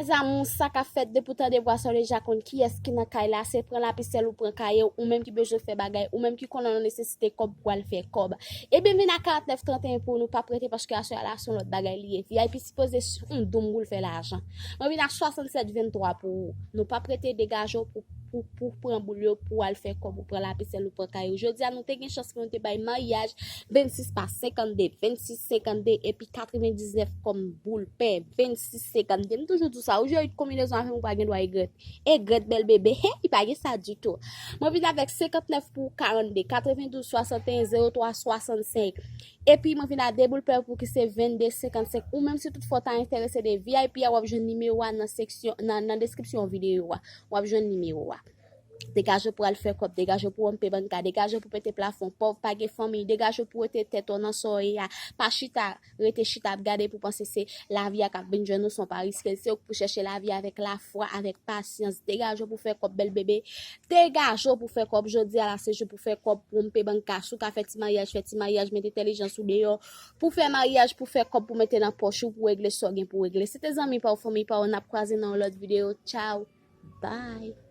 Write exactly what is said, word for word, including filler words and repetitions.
Mes amours, sa k ap fèt? Depi w tande vwa sa w deja konn kiyès ki nan kay la. Se pran lapisèl ou pran kaye w, ou menm ki bezwen fè bagay, ou menm ki konnen w nesesite kòb pou al fè kòb. E byenveni a karant nèf trant e en pou nou p ap rete paske aswè a la se yon lòt bagay li ye. V I P sipoze s- yon doum pou l fè lajan. Mwen vin a swasannsèt venntwa pou ou. Nou p ap rete, degaje w pou, pou, pou pran boul yo pou al fè kòb ou pran lapisèl ou pran kaye w. Jodi a nou te gen chans pou nou te bay maryaj vennsis pa senkannde, vennsis senkannde epi katrevendiznèf kòm boul pen, vennsis senkannde. M toujou di w sa, ou jwe yon konbinezon avè m ou pa gen dwa egrèt. Egrèt bèl bebe, he, li pa gen sa ditou. Mwen vin avèk senkantnèf pou karannde, katrevendouz swasanteyen zewo twa swasannsenk. Epi mwen vin a de boul pen pou ki se vennde senkannsenk. Ou menm si tout fwa w ta enterese de V I P a, w ap jwenn nimewo a nan seksyon, nan, nan deskripsyon videyo a. W ap jwenn nimewo a. Degaje pou al fè kòb, degaje pou wonpe banka, degaje pou pete plafon, pòv pa gen fanmi, degaje pou wete tèt ou nan sa w ye a. Pa chita, rete chita ap gade pou panse se lavi a k ap vin jwenn ou san w pa riske l. Se ou k pou chèche lavi avèk lafwa, avèk pasyans. Degaje pou fè kòb bèl bebe. Degaje pou fè kòb. Jodi a la se jou pou fè kòb, pou wonpe banka. Si w ka fè ti maryaj, fè ti maryaj, met entèlijans ou deyò. Pou fè maryaj, pou fè kòb, pou mete nan pòch ou, pou regle sa w gen pou regle. Se te zanmi pa w, fanmi pa w, n ap kwaze nan yon lòt videyo. Tchaw. Bye.